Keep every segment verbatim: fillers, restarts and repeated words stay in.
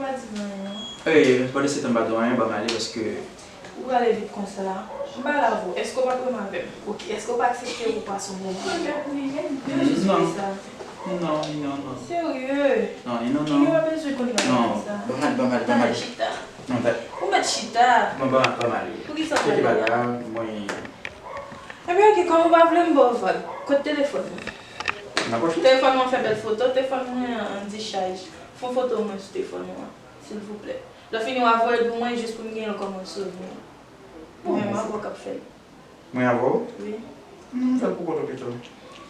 Pa di m anyen non. Ey, pandan se tan m pa di w anyen, ban m ale paske. Ou prale vit konsa? M pa la avè w. Èske w p ap renmen avè m? Oke, èske w pa aksepte ou pase yon bon moman avè m? Yo jis fè sa. Non, non, non. Serye? Non, non, non. Yo pa bezwen konn bagay sa. Non, ban m ale, ban m ale, ban m ale. Chita. Non, pa. Ou mèt chita. Ban m ale, ban m ale. Poukisa w pa la? Mwen. Ebyen, oke, kòm ou pa vle m ba w vag, kote telefòn ou? Nan pòch mwen. Telefòn mwen fè bèl foto, telefòn mwen an dichaj. Fè yon foto mwen sou telefòn ou an, silvouplè. Lè w fini w a voye l pou mwen jis pou m gen l kòm yon souvni. Bon, men m avè w k ap fè l. Mwen avè w? Wi. Non, m fè l pou kont ou pito.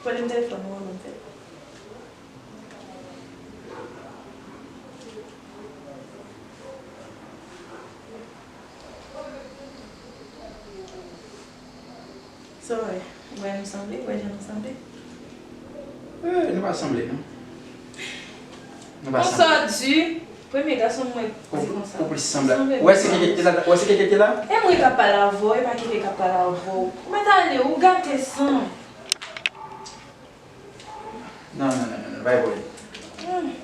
Pran telefòn ou an ban m fè l. Sa w wè? Ou wè nou sanble? Ou wè jan nou sanble? Eh, nou pa sanble, non. Nou pa sanble. Konsa w di, premye gason m wè di konsa. Ou plis sanble. Ou wè se keke ki te la? Ou wè se keke ki te la? E mwen k ap pale avè w, e pa keke k ap pale avè w. Ou mèt ale, ou gate san. Non, non, non, non, non, bay boy. Hmm.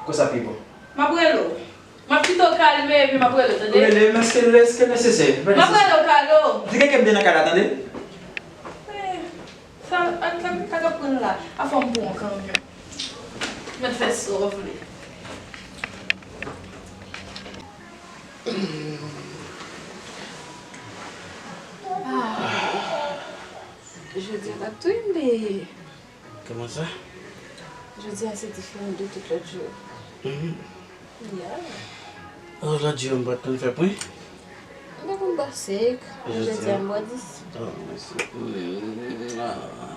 Konsa pi bon. M ap rele w. M ap kite w kalme, epi m ap rele w, tande? Rele m, èske, èske nesesè? M ap rele w, Kalo. Di keke m te nan kay la, tande? Eh, sa, ak, ak, ak ap pran la. A fò m pran w kanmenm. Mèt fè sa w vle. Ah. Jodi a t ap touye m dèyè. Kòman sa? Jodi a se diferan de tout lòt jou. Mhm. Yeah. Oh, lòt jou m pa t konn fè pwen. M te konn bò sèk, men jodi a m bò dis. Oh, mèsi. Mm, ah.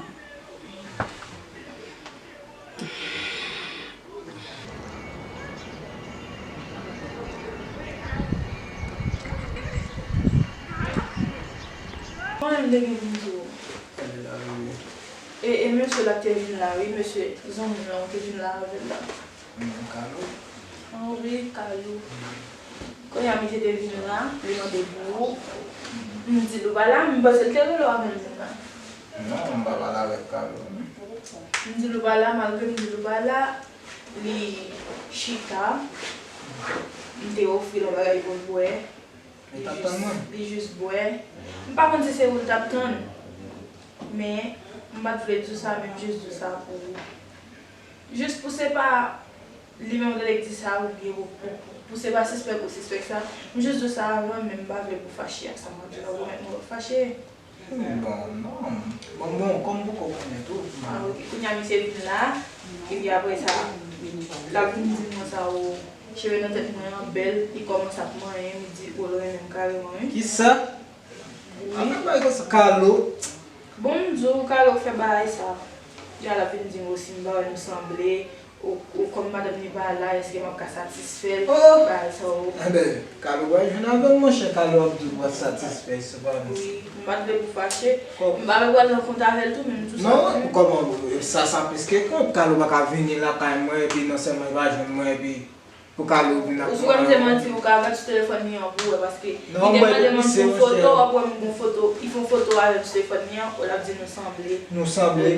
Mwen menm m te gen pou m di w. E, e mesye la te vin la, wi, mesye zanmi w lan, ou te vin la avè l la. Menm Kalo. Ah, wi, Kalo. Kounye a, misye te vin la, li mande pou ou. M di l ou pa la, m panse l te rele w avan l vin la. Non, m pa pale avèk Kalo, non. M di l ou pa la, malgre m di l ou pa la, li chita, m te ofri l yon bagay pou l bwè. Li t ap tann mwen. Li jis bwè. M pa konn si se ou l t ap tann. Men, m pa t vle di w sa, men m jis di w sa pou ou. Jis pou se pa li menm ki te di sa, oubyen pou, pou, pou se pa sispèk ou sispèk sa. M jis di w sa avan, men m pa vle pou fache ak sa m ap di la, ou mèt mwen fache. Bon, non. Bon, bon, kòm poko konnen tou. Ah, ok. Kounye a, misye vin la, epi apre sa, l ap vin di m konsa, o, cheve nan tèt mwen an bèl, li kòmanse ap manyen m, li di, o, l renmen m kareman, wi. Kisa? Wi. Afè bagay konsa, Kalo. Bon, m di w, Kalo fè bagay sa. Deja l ap vin di m, o, si m pa wè nou sanble, o, o, kòm madanm li pa la, èske m ap ka satisfè l? Oh! Bagay sa yo. Enben, Kalo pral jwenn avè m, monchè, Kalo ap di w pral satisfè, se pa nou. Wi, m pa t vle pou fache. Kò- M pa vle pral nan kont avè l tou, men m di w sa. Non, kòman, sa, sa plis ke kont, Kalo pa ka vini lakay mwen, epi non sèlman li pa jwenn mwen, epi pou Kalo vin ap... Ou sou wè m se manti, ou ka gad sou telefòn li an pou wè, paske li te mande m pou yon foto, w ap wè m gon foto, li fè yon foto avè m sou telefòn li an, o l ap di nou sanble. Nou sanble.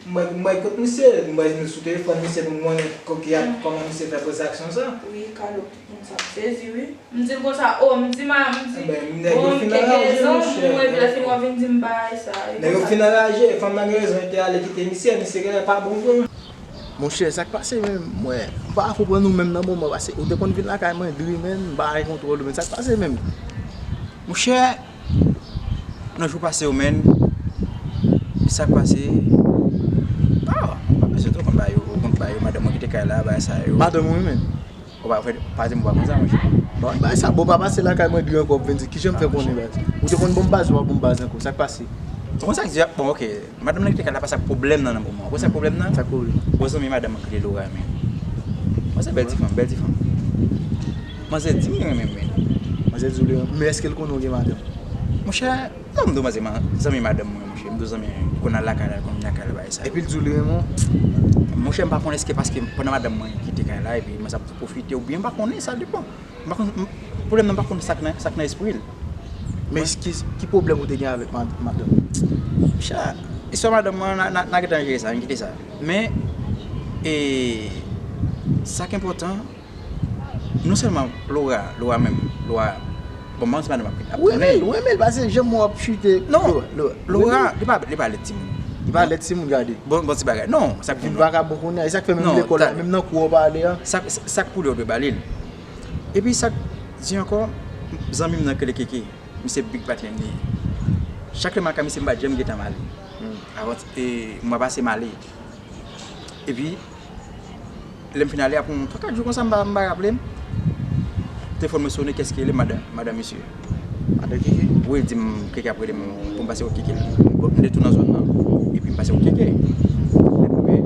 M wè, m wè kot misye, m wè nou sou telefòn misye pou m konnen koki a, kòman misye fè poze aksyon sa. Wi, Kalo, konsa m sezi, wi. M di l konsa, o, m di ma, m di, bon, keke zanmi m, epi lè fini w ap vin di m bagay sa. Nèg yo fin anraje, fanm nan gen rezon, li te ale kite misye, misye genlè pa bon vre. Monchè, sa k pase menm? Mwen, m pa konprann ou menm nan moman, paske ou te konn vin lakay mwen, dri, menm, m pa gen kontwòl ou, menm sa k pase menm? Monchè, nan jou pase yo, menm, sa k pase? Ah, m pa bezwen twò konn ba yo, ou konn ba yo, madanm mwen kite kay la, bagay sa yo. Madanm ou menm? Ou pa fè, pa di m ou pa konn sa, monchè. Bon, bagay sa, bon, pa pase lakay mwen dri ankò, w ap vin di, kijan m fè konnen, baz? Ou te konn ban m baz, ou pa ban m baz ankò, sa k pase? Ou konn sa k di, bon, ok. Madanm nan ki te kay la pa sa k pwoblèm nan nan moman. Ou konn sa k pwoblèm nan? Sa k pwoblèm? Bon, zanmi madanm mwen ki rele Laura, men. Bon, se bèl ti fanm, bèl ti fanm. Manzè di m li renmen m, men. Manzè di w li renmen w, men èske l konnen w gen madanm? Monchè, non, m di w manzè, zanmi madanm mwen, monchè. M di w zanmi, li konn al lakay la, li konn vin lakay la, bagay sa. Epi l di w li renmen w? Monchè, m pa konnen èske paske pandan madanm mwen kite kay la, epi manzè ap pwofite, oubyen m pa konnen, sa depann. M pa konn, m, pwoblèm nan, m pa konn sa k nan, sa k nan espri l. Men ki, ki pwoblèm ou te gen avèk ma-, madanm? Monchè, istwa madanm mwen, n a, n a, n a gentan jere sa, n kite sa. Men, e, sa k enpòtan, Non sèlman Laura, Laura menm, Laura, bon, m pa konn si madanm ap, ap Ou renmen l, ou renmen l, paske jan mwen ap chite. Non, Laura, Laura, Laura, li pa, li pa lèd timoun. Li pa lèd timoun, gade. Bon, bon ti bagay. Non, sa k vin vakabon kounye a, e sa k fè menm lekòl la, menm nan kou w pa ale a. Sa, sa k pou li, w dwe ba li l. Epi sa k di ankò, zanmi m nan k rele Keke. Misye big patnè m li ye. Chak lè m al kay misye, m pa t janm gentan m ale. Avan, e, mwa pase m ale. Epi, lè m fin ale, apre yon twa kat jou konsa, m pa, m pa raple m. Telefòn mwen sonnen, kès ki rele m? Madan, madan misye. Madan Keke? Wi, li di m Keke ap rele m pou m pase wè Keke. Bon, m te tou nan zòn nan, epi m pase wè Keke. Lè m rive,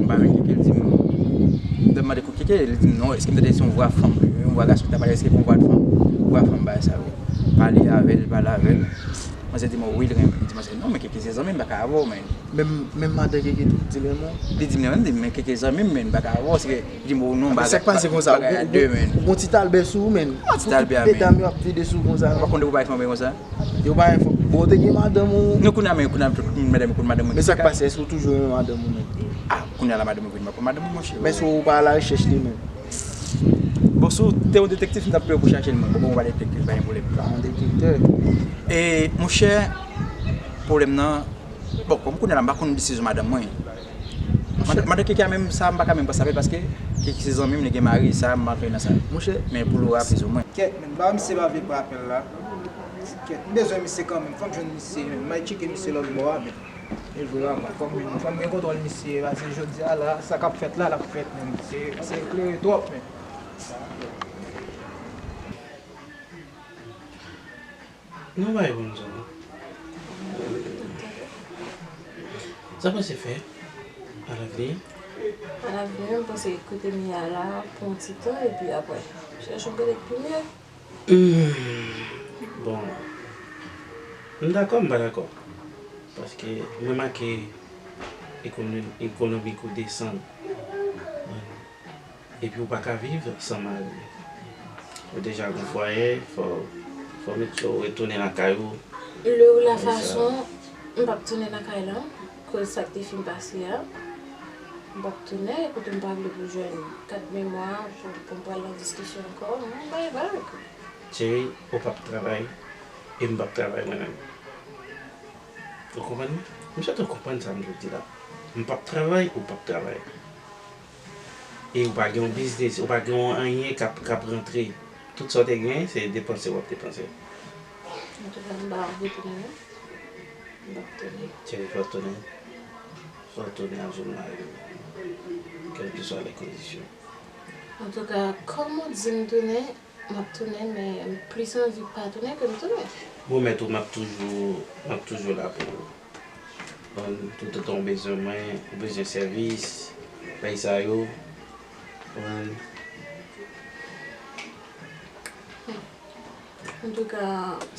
m pa jwenn Keke, li di m, m te mande pou Keke, li di m non, èske m tande se yon vwa fanm, yon vwa gason ki t ap pale, èske se yon vwa fanm? Vwa fanm, bagay sa yo. Pale avè l, pale avè l. Manzè di m wi, l renmen. Li di manzè non, men Keke se zanmi m, m pa ka avè w, men. Menm, menm madan Keke tou, di l renmen w? Li di m li renmen m, di m men Keke zanmi m, men m pa ka avè w, se ke li di m non, bagay, bagay a de, men. Ou gon ti talbè sou ou, men. Yon ti talbè, men. Medam yo ap vide sou ou konsa, men. Ou pa konn depi w pa fè anyen konsa. Yo pa enfò. Bon, ou te gen madanm ou. Non, kounye a, men, kounye a, tout moun, madanm, kounye a, madanm mwen. Men sa k pase, èske ou toujou renmen madanm ou, men? Ah, kounye a la, madanm mwen vin, m pa pran madanm mwen, monchè. Men si ou pa alarechèch li, men. Bon, si w te yon detektif, m t ap peye w pou chache l, mwen. Bon, bon, ou pa detektif, pa gen pwoblèm. Pa yon detektè. E, monchè, pwoblèm nan, bon, kòm kounye a la, m pa konn desizyon madanm mwen. Madan, madan Keke a menm, sa, m pa ka menm panse avè l, paske Keke se zanmi m, li gen mari, sa, m pa antre nan sa. Monchè. Men pou Laura, plis ou mwen. Kèt, men, ba misye pa vle pran apèl la. Kèt, m bezwen misye kanmenm, fò m jwenn misye, men, m al tcheke misye lòt bò a, men. E vre, apa, fò m, fò m gen kontwòl misye, paske jodi a la, sa k ap fèt la, l ap fèt, men. Se, se eklere twòp, men. Non, bay bon zòn. Sa w panse fè alavni? Alavni, m panse kote m ye a la pou yon ti tan, epi apre, chèche yon kote ki pi mye. Hmm, bon, m dakò, m pa dakò. Paske m remake ekonomi, ekonomi ou desann. Epi ou pa ka viv san mari. Ou deja gon fwaye, fò, fò met yo retounen lakay ou. Lè ou la fason, m p ap tounen lakay la, koz sa k te fin pase a. M p ap tounen, epi tou m pa vle pou jwenn kat memwa, pou, pou m pral nan diskisyon ankò, m bay vag. Cheri, ou p ap travay, e m p ap travay mwen menm. Ou konprann mwen? M swete w konprann sa m vle di la. M p ap travay, ou p ap travay. E ou pa gen yon biznis, ou pa gen yon anyen k ap, k ap rantre. Tout sa w te gen, se depanse w ap depanse. Antouka, m pa retounen non. M p ap tounen. Cheri, fò w tounen. Fò w tounen al jwenn mari w. Kèlkeswa lè kondisyon. Antouka, kòm ou di m tounen, m ap tounen, men m plis anvi pa tounen ke m tounen. Pwomèt ou, m ap toujou, m ap toujou la pou ou. Bon, toutotan w bezwen mwen, ou bezwen sèvis, bay sa yo. Bon. Antouka,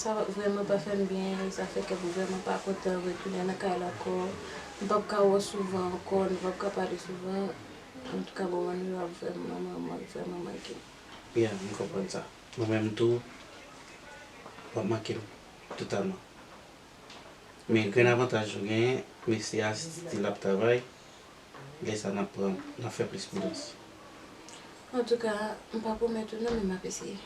sa va vrèman pa fè m byen, e sa fè kè m vrèman pa kontan retounen nan kay la ankò. M p ap ka wè w souvan ankò, nou p ap ka pale souvan. Antouka, moman nou yo ap vrèman, vrèman, vrèman manke. Byen, m konprann sa. Mwen menm tou, w ap manke m totalman. Men grenn avantaj ou genyen, mesye a still ap travay, lè sa n ap pran, n ap fè plis pridans. Antouka, m pa pwomèt ou non, men m ap eseye.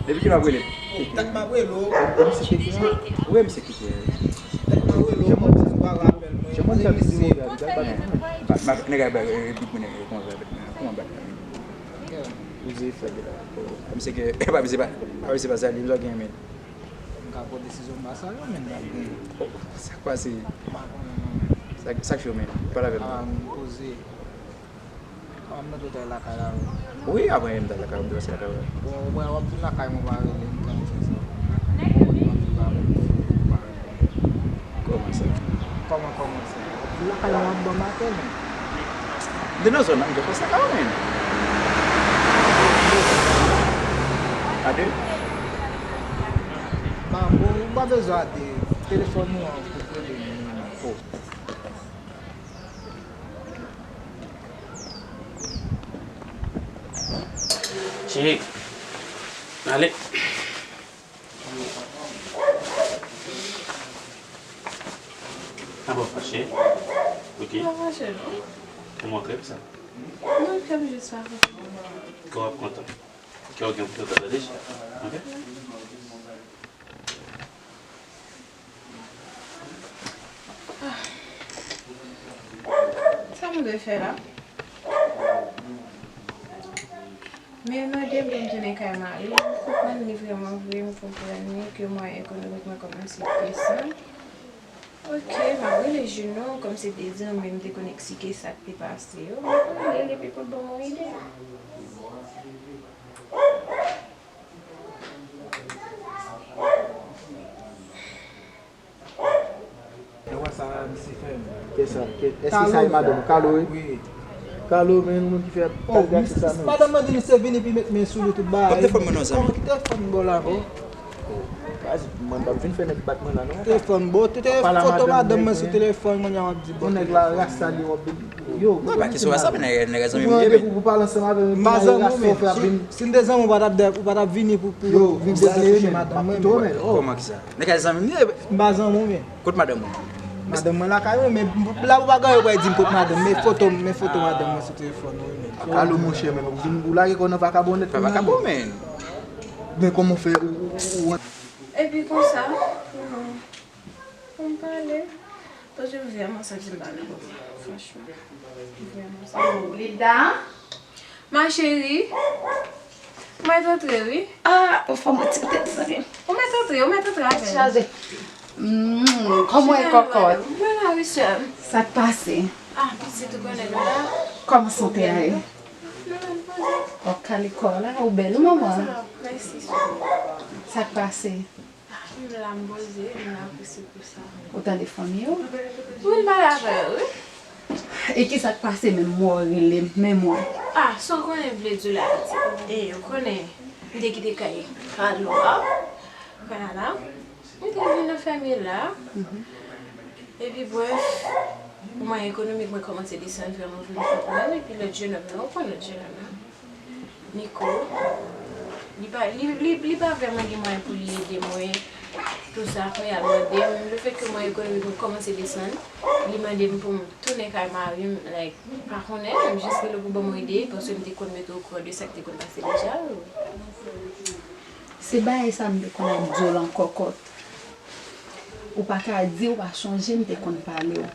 Depi kilè w ap rele m? Keke. E misye Keke an? Wi, misye Keke. Jan mwen, jan mwen fè videyo a, li pa, pa, nèg la bay, e, bit mwen, e, kòman sa, bit mwen, kòman bat la? Ou di fè de la. Misye ke, e pa misye pa, pa misye pa sa, li bezwen gen men. M ka pran desizyon m pa sa yo, men m pa gen. Sa k pase? M pa konnen non, men. Sa, sa k cho, men? Pale avè m. Ah, m poze. Ah, m nan twotay lakay la, wi. Wi, apre m t al lakay ou, m te pase lakay ou. Bon, ou wè, w ap vin lakay mwen, pa rele m, tann fè sa. Bon, m anvi pa rele m, pa rele m. Kòman sa? Kòman, kòman sa? Lakay la, w ap ban m apèl, men. M te nan zòn nan, m te pase lakay ou, men. A de? Ba, bon, ou pa bezwen a de. Telefòn ou an, pou rele m. Oh. Cheri, ale. Apa w fache? Ok. M pa fache non. Ou manke m sa. Non, kè m jis pa kontan. Kè w ap kontan. Kè w gen pou kontan tande. Ok? Sa m dwe fè la? Men mande m pou m tounen kay mari m, m konprann li vrèman vre, m konprann li ke mwayen ekonomik mwen kòmanse desann. Ok, m ap rele Juno, kòm se te di m, men m te konn eksplike sa k te pase yo, m ap rele l epi pou l ban m yon ide. Nan wè sa misye fè, men. Kè sa, kè, èske sa e madanm ou? Kalo, wi. Wi. Kalo, men, moun ki fè Oh, tal gate sa, men. Madanm nan di misye vini epi met men sou li tout bagay. Ban m telefòn mwen non, zanmi. Kòman ki telefòn bò la, bò? Baz, mwen pa vin fè nèg bat mwen la, non. Telefòn, bò, te, te, foto madanm mwen sou telefòn, mwen, w ap di, bò. Yon nèg la, ras sa li, w ap Yo, non, pa kesyon sa, men nèg, nèg zanmi m ye, men. Ou pran randevou pou pale ansanm avè l, epi nèg la sa w fè ap vin. Si m te zanmi w, ou pa t ap de-, ou pa t ap vini pou, pou yo vin vin touche madanm mwen, men. Kòman ki sa? Nèg zanmi m ye. M pa zanmi w, men. Kot madanm ou? Madanm mwen lakay mwen, men la ou pa gen yo pral di m kot madanm, men foto, men foto madanm mwen sou telefòn ou, men. Kalo monchè, men ou vin ou lage kò nan vakabonnèt. Pa vakabon, men. Men kòman w fè ou, ou, ou Epi konsa, pou m pale, paske m vrèman santi m pa nan kò mwen, franchman. M vrèman santi. Oh, Lida? Ma chérie, ou mèt antre, wi. Ah, ou fè mwen ti tèt, zanmi m. Ou mèt antre, ou mèt antre avè m. Chaje. Mm, kòman w ye, kòkòt? Mwen la, wi, sè m. Sa k pase? Ah, pitit, ou konnen nou la. Kòman sante a ye? Nou la, nou poze. W ap kale kò w la, ou bèl, wi, manman. Sa, mèsi, sè m. Sa k pase? Ah, m la, m poze, m la, apresye pou sa. Ou tande fanmi w? Wi, m pale avè yo, wi. E kisa k pase menm, mwen w rele m, men mwen? Ah, sa w konnen m vle di w la, pitit. E, ou konnen, m te kite kay Kalo a. Kounye a la, m te vin nan fèmen la. Epi, brèf, mwayen ekonomik mwen kòmanse desann vrèman, vrèman, vrèman. Epi lòt jenòm nan, ou konn lòt jenòm nan. Nico, li pa, li, li, li pa vrèman gen mwayen pou li ede mwen. Tou sa, kounye a l mande m, lefètke mwayen ekonomik mwen kòmanse desann, li mande m pou m tounen kay mari m, like, pa konnen, m jis rele pou ban m ide, paske m te konn mete w okouran de sa k te konn pase deja. Se bagay sa m te konn ap di w lan, kòkòt. Ou pa ka di, ou pa chonje, m te konn pale w.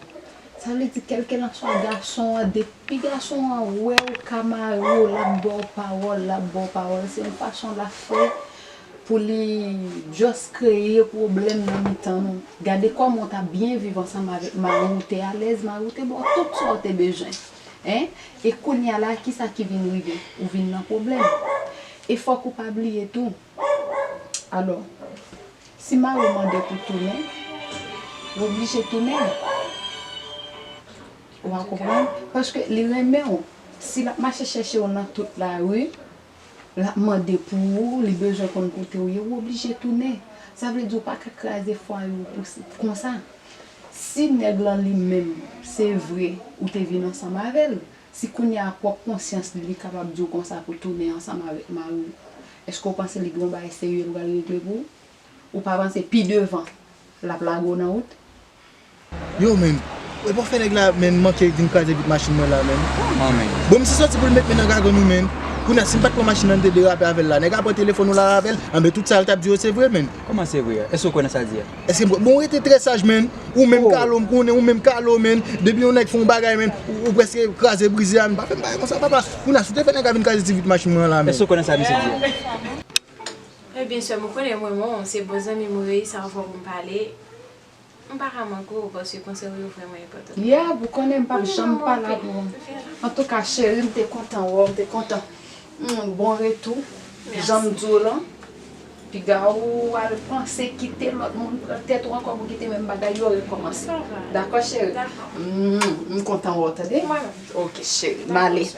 Sa vle di, kèlkelanswa gason an, depi gason an wè ou ka mare w, l ap ba w pawòl, l ap ba w pawòl. Se yon fason l ap fè pou li just kreye pwoblèm nan mitan nou. Gade kòman w t ap byen viv ansanm avèk mari w, te alèz, mari w te ba w tout sa w te bezwen. Hein? E kounye a la, kisa ki vin rive? Ou vin nan pwoblèm. E fòk ou pa bliye tou. Alò, si mari w mande w pou tounen, ou oblije tounen. Ou a konprann? Paske li renmen w. Si l ap mache chèche w nan tout lari, l ap mande pou ou, li bezwen konn kote w ye, ou oblije tounen. Sa vle di w pa ka kraze fwaye w pou, konsa. Si nèg lan li menm, se vre, ou te vin ansanm avè l, si kounye a pwòp konsyans li, li kapab di w konsa pou tounen ansanm avèk mari w, èske w panse li gen yon bagay serye l pral regle pou ou? Ou pa panse pi devan, l ap lage w nan wout? Yo, men, e pa w fè nèg la, men, manke vin kraze vit machin mwen la, men. Kòman, men? Bon, misye sòti pou l met men nan gagann ou, men. Kounye a, si m pa t pran machin nan, m te derape avè l la. Nèg la pran telefòn ou la avè l, anben tout sa l t ap di yo se vre, men. Kòman se vre? Èske w kwè nan sa l di a? Èske m kwè? Bon, rete trè saj, men. Ou menm Kalo, m konnen, ou menm Kalo, men. Depi yon nèg fè yon bagay, men, ou, ou prèske kraze brize a, men. Pa fè m bagay konsa, papa. Kounye a, si w te fè nèg la vin kraze ti vit machin mwen an la, men. Èske w konnen sa misye di a? Ebyen, sè m, ou konnen mwen, mwen, se bon zanmi m, ou reyisi anfòm pou m pale. M pa ka manke w, paske konsèy ou yo vrèman enpòtan. Yeah, ou konnen m p ap janm pa la pou ou. Antouka, cheri, m te kontan wè w, m te kontan. Mm, bon retou. Jan m di w lan, piga ou al panse kite lòt moun pran tèt ou ankò pou kite menm bagay yo rekòmanse. Dakò, cheri? Mm, m kontan wè w, tande? Ok, cheri, m ale.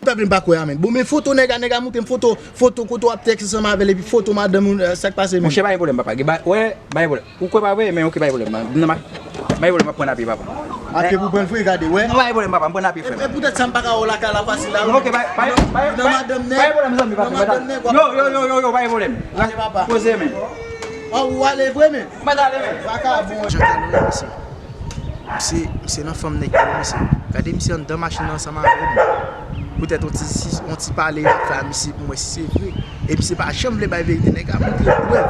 Ou pa vle m pa kwè a, men. Bon, men foto nèg a, nèg a montre m foto, foto kote w ap tèks ansanm avè l, epi foto madanm ou, sa k pase, men? Monchè, pa gen pwoblèm, papa. Gen ba-, wè, pa gen pwoblèm. Ou kwè pa vre, men ok, pa gen pwoblèm. Non, pa gen pwoblèm, m ap pran n a pye, papa. A pye pou pran l vre, gade, wè. Non, pa gen pwoblèm, papa, m pran n a pye, frè m. E poutèt sa m pa ka wè w lakay la fasil la, wi. Non, ok, pa, pa, pa, pa gen pwoblèm, zanmi, papa. Yo, yo, yo, yo, yo, pa gen pwoblèm. Poze, men. Ò, ou ale vre, men? Mwen t ale, men. Vakabon. Jan Kalo ye, mesye. Misye, misye nan fanm nèg yo, mesye. Gade misye anndan machin nan ansanm avè m. Poutèt on ti, on ti pale y ap fè a misye pou m wè si se vre. E misye pa janm vle bay verite. Nèg la montre prèv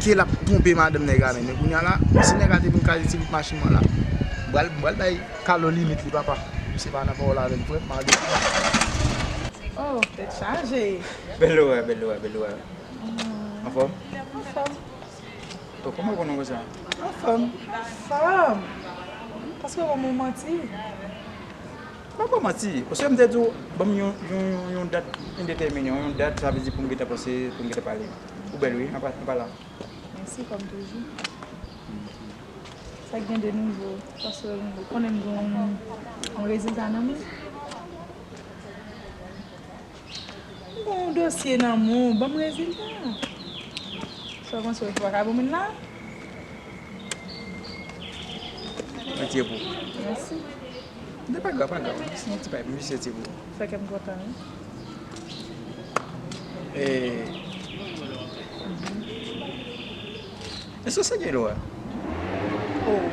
ke l ap twonpe madanm nèg la, men. Men kounye a la, si nèg la te vin kraze ti bout machin mwen la, m pral, m pral bay Kalo limit li, papa. Misye pa nan pawòl avè l vre, malere. Oh, tèt chaje. Bèl lora, bèl lora, bèl lora. Anfòm? Anfòm. Bon, kòman w konnen konsa? Anfòm. Anfòm? Paske w ban m yon manti. M pa ba w manti. Paske m te di w, ban m yon, yon, yon, yon dat endetèmine, yon dat, sa vle di pou m gentan panse, pou m gentan pale. Ou bèl, wi, anpa, anpa la. Mèsi, kòm toujou. Sa k gen de nouvo? Paske ou konnen m gen yon, yon rezilta nan men. M gen yon dosye nan men w, ban m rezilta a. Sa w panse w pa ka ban mwen la? Mwen tire pou ou. Mèsi. De pa grav, pa grav. Se yon ti pay, mwen jis tire pou ou. Fè kè m kontan, wi. E, èske w serye lè w a? Oh,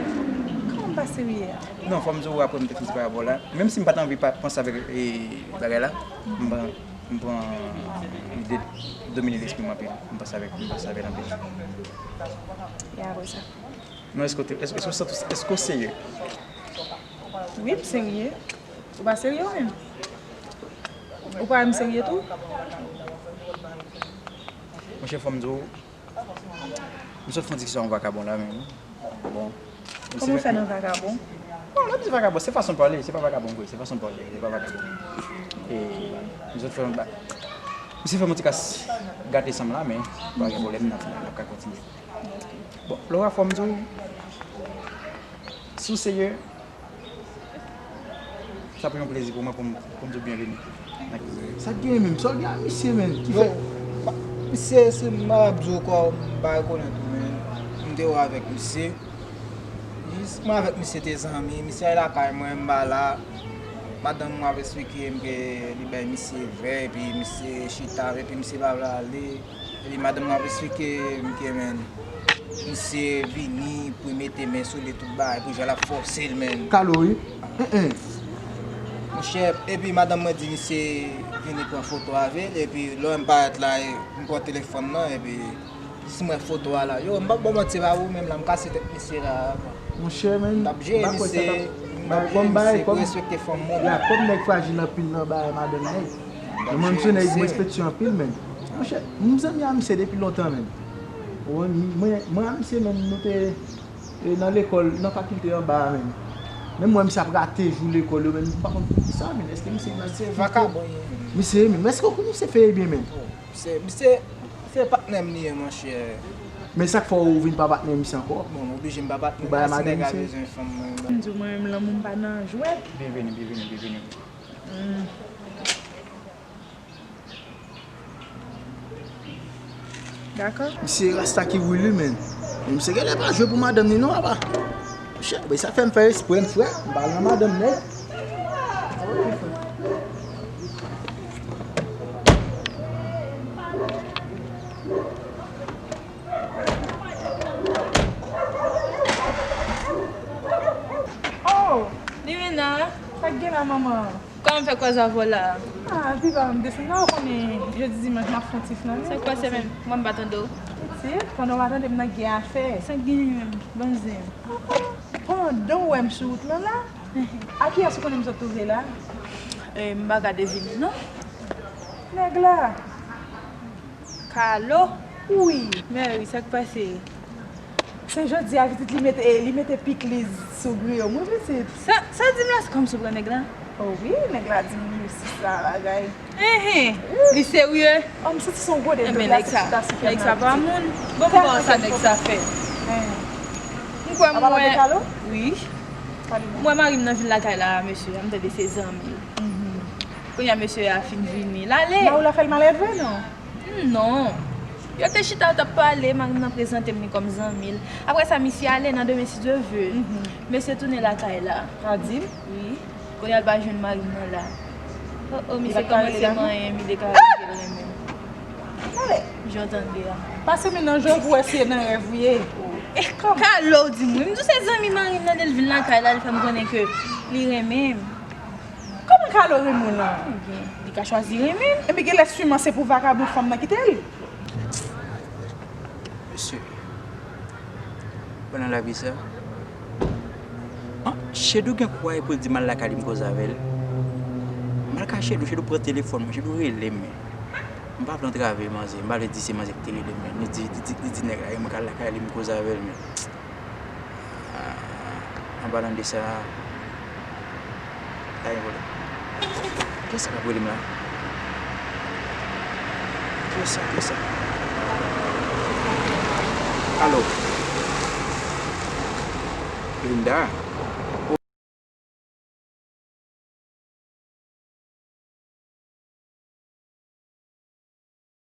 kòman m pa serye a? Non, fò m di w apre m te fin separe avè w la. Menm si m pa t anvi pa panse avèk, e, bagay la, m pran, m pran lide domine lespri m anpil. M panse avèk, m panse avè l anpil. E apre sa? Non, èske w te, èske, èske w santi, èske w serye? Wi, m serye. Ou pa serye ou menm? Ou pa wè m serye tou? Monchè, fò m di w, m sot fè yon diskisyon ak yon vakabon la, men, bon. Kòman w fè nan vakabon? Bon, lè m di vakabon, se fason pale, se pa vakabon vre, se fason pale, se pa vakabon. E, m sot fè yon ba-, misye fè m yon ti kas gate san m la, men pa gen pwoblèm, n ap, n ap ka kontinye. Bon, Laura, fò m di w, si w serye, sa pou yon plezi pou mwen pou m, pou m di w byenveni. Sa k genyen menm? Sa w gen ak misye, menn? Ki fè? Bon, misye, si m ap di w kwa, m pa rekonèt ou, menn. M te wè avèk misye. Jis mwen avèk misye te zanmi. Misye al lakay mwen, m pa la. Madanm mwen ap esplike m ke li bay misye vè, epi misye chita, epi misye pa vle ale. Epi madanm nan ap esplike m ke, men, misye vini pou l mete men sou li, tout bagay, pou jan l ap fòse l, men. Kalo, wi. Monchè, epi madanm mwen di misye vini pran foto avè l, epi lè m parèt la, e, m pran telefòn nan, epi jis m wè foto a la. Yo, m p ap ba w manti, se pa ou menm la, m kase tèt misye la. Monchè, men, m t ap jere misye, m t ap jere misye pou respekte fanm mwen. Ya, kòm nèg frajil anpil nan bagay madanm nèg. Mwen, mwen, misye nèg, mwen respekte anpil, men. Monchè, m zanmi a misye depi lontan, men. Mwen, mwen, mwen a misye, men, nou te, e, nan lekòl, nan fakilte anba a, men. Men mwen, misye ap rate jou lekòl yo, men, m pa konn poukisa, men. Èske misye nan difikilte? Se vakabon, men. Misye, men, men èske w konn misye fè byen, men? Misye, misye, se patnè m li ye, monchè. Men sa k fè w vin pa patnè misye ankò? Bon, m oblije m pa patnè l, si nèg la bezwen fanm mwen, m di w, mwen menm, lanmou m pa nan jwèt. Byenveni, byenveni, byenveni. Hmm. Dakò. Misye rasta ki wouli, men. Men misye genlè pa jwe pou madanm ni non, apa. Chè, men sa fè m fè espre, m frè. M pa nan madanm nèg. Oh! Limena! Sa k gen la, manman? Kòman w fè kwè avè w la? Ah, piga m desann la, ou konnen jodi dimanch m ap fè yon ti flannen. Sa k pase menm? Mwen m pa tande w. Pitit, pandan w pa tande m nan gen afè. Sa k genyen menm? Bon zen. Pandan w wè m sou wout lan la, a kiyès ou konnen m sot twouve la? Eh, m pa ka devine non. Nèg la. Kalo? Wi. Mèri, sa k pase? Se jodi a pitit li mete, li mete pikliz sou griyo m wi pitit. Sa, sa w di m la, se kòmsi w pran nèg la? Oh wi, nèg la di m wi, si sa bagay. Enhen, li serye? Oh, m santi se yon gode dlo glase ki ta sou kè m la pitit. Nèg sa pa moun. Bon, kòman sa nèg sa fè? M kwè m wè. Wi. M wè mari m nan vin lakay la, mesye, m tande se zanmi l. Kounye a mesye a fin vini. L ale. Mari w la fè l malelve, non? Hmm, non. Yo te chita, yo t ap pale, mari m nan prezante m li kòm zanmi l. Apre sa, misye ale, nan demen, si Dye ve, mesye tounen lakay la. Sa di m? Wi. Kounye a l pa jwenn mari m nan la. Oh, oh, misye kòmanse manyen m, li deklare ke l renmen m. Jan w tande a. Pase men nan je w pou wè si e nan rèv ou ye. E kòman? Kalo w di m wi. M di w se zanmi mari m nan, lè l vin lakay la, li fè m konnen ke li renmen m. Kòman Kalo renmen w lan? Ebyen, li ka chwazi renmen m. Ebyen, gen lè siman se pou vakabon fanm nan kite l. Mesye, pandan lavi sa, an, Chedou gen kouraj pou l di m al lakay li, m koze avè l. M al kay Chedou, Chedou pran telefòn mwen, Chedou rele m. M pa vle antrave manzè, m pa vle di se manzè ki te rele m, men li di, li di, li di nèg la, mwen k al lakay li, m koze avè l, men. Ah, an palan de sa, pa gen pwoblèm. Kiyès sa k ap rele m la? Kiyès sa, kiyès sa? Alo? Linda?